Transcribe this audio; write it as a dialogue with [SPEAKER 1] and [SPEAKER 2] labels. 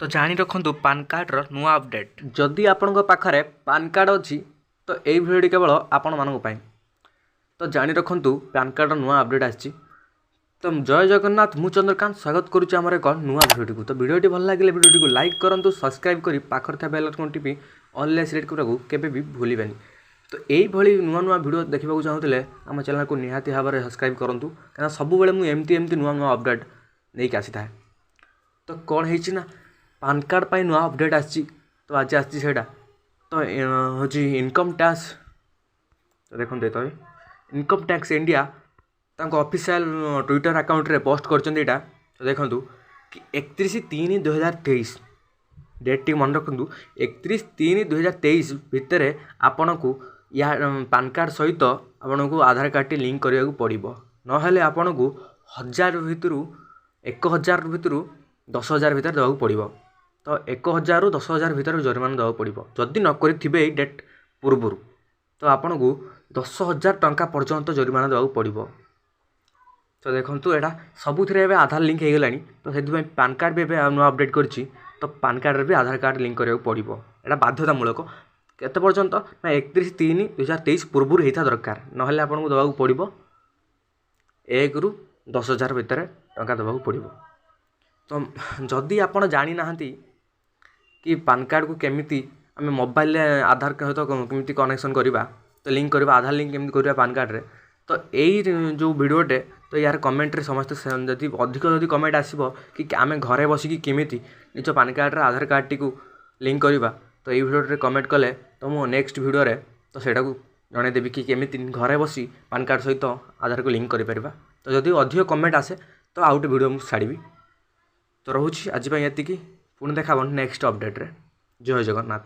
[SPEAKER 1] ତ ଜାଣି ରଖନ୍ତୁ, ପାନ୍ କାର୍ଡ଼ର ନୂଆ ଅପଡ଼େଟ୍। ଯଦି ଆପଣଙ୍କ ପାଖରେ ପାନ୍ କାର୍ଡ଼ ଅଛି, ତ ଏଇ ଭିଡ଼ିଓଟି କେବଳ ଆପଣମାନଙ୍କ ପାଇଁ। ତ ଜାଣି ରଖନ୍ତୁ, ପାନ୍ କାର୍ଡ଼ର ନୂଆ ଅପଡ଼େଟ୍ ଆସିଛି। ତ ଜୟ ଜଗନ୍ନାଥ, ମୁଁ ଚନ୍ଦ୍ରକାନ୍ତ, ସ୍ୱାଗତ କରୁଛି ଆମର ଏକ ନୂଆ ଭିଡ଼ିଓଟିକୁ। ତ ଭିଡ଼ିଓଟି ଭଲ ଲାଗିଲେ ଭିଡ଼ିଓଟିକୁ ଲାଇକ୍ କରନ୍ତୁ, ସବସ୍କ୍ରାଇବ୍ କରି ପାଖରେ ଥିବା ବେଲ୍ ଆଇକନ୍ ଟିପି ଅଲ୍ରେ ସିଲେକ୍ଟ କରିବାକୁ କେବେ ବି ଭୁଲିବେନି। ତ ଏଇଭଳି ନୂଆ ନୂଆ ଭିଡ଼ିଓ ଦେଖିବାକୁ ଚାହୁଁଥିଲେ ଆମ ଚ୍ୟାନେଲକୁ ନିହାତି ଭାବରେ ସବସ୍କ୍ରାଇବ୍ କରନ୍ତୁ, କାରଣ ସବୁବେଳେ ମୁଁ ଏମିତି ଏମିତି ନୂଆ ନୂଆ ଅପଡ଼େଟ୍ ନେଇକି ଆସିଥାଏ। ତ କ'ଣ ହେଇଛି ନା, ପାନ୍ କାର୍ଡ଼ ପାଇଁ ନୂଆ ଅପଡ଼େଟ୍ ଆସିଛି। ତ ଆଜି ଆସିଛି ସେଇଟା। ତ ହେଉଛି ଇନକମ୍ ଟ୍ୟାକ୍ସ। ଦେଖନ୍ତୁ, ଏତଳେ ଇନକମ୍ ଟ୍ୟାକ୍ସ ଇଣ୍ଡିଆ ତାଙ୍କ ଅଫିସିଆଲ୍ ଟ୍ୱିଟର୍ ଆକାଉଣ୍ଟରେ ପୋଷ୍ଟ କରିଛନ୍ତି ଏଇଟା। ତ ଦେଖନ୍ତୁ କି 31/3/2023 ଡେଟ୍ ଟିକେ ମନେ ରଖନ୍ତୁ। 31/3/2023 ଭିତରେ ଆପଣଙ୍କୁ ୟା ପାନ୍ କାର୍ଡ଼ ସହିତ ଆପଣଙ୍କୁ ଆଧାର କାର୍ଡ଼ଟି ଲିଙ୍କ୍ କରିବାକୁ ପଡ଼ିବ। ନହେଲେ ଆପଣଙ୍କୁ 1000 ଭିତରୁ 1000 ଭିତରୁ 10,000 ଭିତରେ ଦେବାକୁ ପଡ଼ିବ। ତ 1000ରୁ 10,000 ଭିତରେ ଜରିମାନା ଦେବାକୁ ପଡ଼ିବ। ଯଦି ନ କରିଥିବେ ଏଇ ଡେଟ୍ ପୂର୍ବରୁ, ତ ଆପଣଙ୍କୁ 10,000 ଟଙ୍କା ପର୍ଯ୍ୟନ୍ତ ଜରିମାନା ଦେବାକୁ ପଡ଼ିବ। ତ ଦେଖନ୍ତୁ, ଏଇଟା ସବୁଥିରେ ଏବେ ଆଧାର ଲିଙ୍କ୍ ହେଇଗଲାଣି। ତ ସେଥିପାଇଁ ପାନ୍ କାର୍ଡ଼ ବି ଏବେ ନୂଆ ଅପଡ଼େଟ୍ କରିଛି। ତ ପାନ୍ କାର୍ଡ଼ରେ ବି ଆଧାର କାର୍ଡ଼ ଲିଙ୍କ୍ କରିବାକୁ ପଡ଼ିବ, ଏଇଟା ବାଧ୍ୟତାମୂଳକ। କେତେ ପର୍ଯ୍ୟନ୍ତ ନା, 31/3/2023 ପୂର୍ବରୁ ହେଇଥିବା ଦରକାର। ନହେଲେ ଆପଣଙ୍କୁ ଦେବାକୁ ପଡ଼ିବ, 1ରୁ 10,000 ଭିତରେ ଟଙ୍କା ଦେବାକୁ ପଡ଼ିବ। ତ ଯଦି ଆପଣ ଜାଣିନାହାନ୍ତି କି ପାନ୍ କାର୍ଡ଼କୁ କେମିତି ଆମେ ମୋବାଇଲରେ ଆଧାର ସହିତ କେମିତି କନେକ୍ସନ୍ କରିବା, ତ ଲିଙ୍କ୍ କରିବା, ଆଧାର ଲିଙ୍କ୍ କେମିତି କରିବା ପାନ୍ କାର୍ଡ଼ରେ, ତ ଏଇ ଯେଉଁ ଭିଡ଼ିଓଟେ, ତ ୟାର କମେଣ୍ଟରେ ସମସ୍ତେ ଯଦି ଅଧିକ ଯଦି କମେଣ୍ଟ ଆସିବ କି ଆମେ ଘରେ ବସିକି କେମିତି ନିଜ ପାନ୍ କାର୍ଡ଼ରେ ଆଧାର କାର୍ଡ଼ଟିକୁ ଲିଙ୍କ୍ କରିବା, ତ ଏଇ ଭିଡ଼ିଓଟିରେ କମେଣ୍ଟ କଲେ ତ ମୁଁ ନେକ୍ସଟ ଭିଡ଼ିଓରେ ତ ସେଇଟାକୁ ଜଣାଇଦେବି କି କେମିତି ଘରେ ବସି ପାନ୍ କାର୍ଡ଼ ସହିତ ଆଧାରକୁ ଲିଙ୍କ୍ କରିପାରିବା। ତ ଯଦି ଅଧିକ କମେଣ୍ଟ ଆସେ, ତ ଆଉ ଗୋଟେ ଭିଡ଼ିଓ ମୁଁ ଛାଡ଼ିବି। ତ ରହୁଛି, ଆଜି ପାଇଁ ଏତିକି। ପୁଣି ଦେଖା ହେବ ନେକ୍ସଟ ଅପଡ଼େଟ୍ରେ। ଜୟ ଜଗନ୍ନାଥ।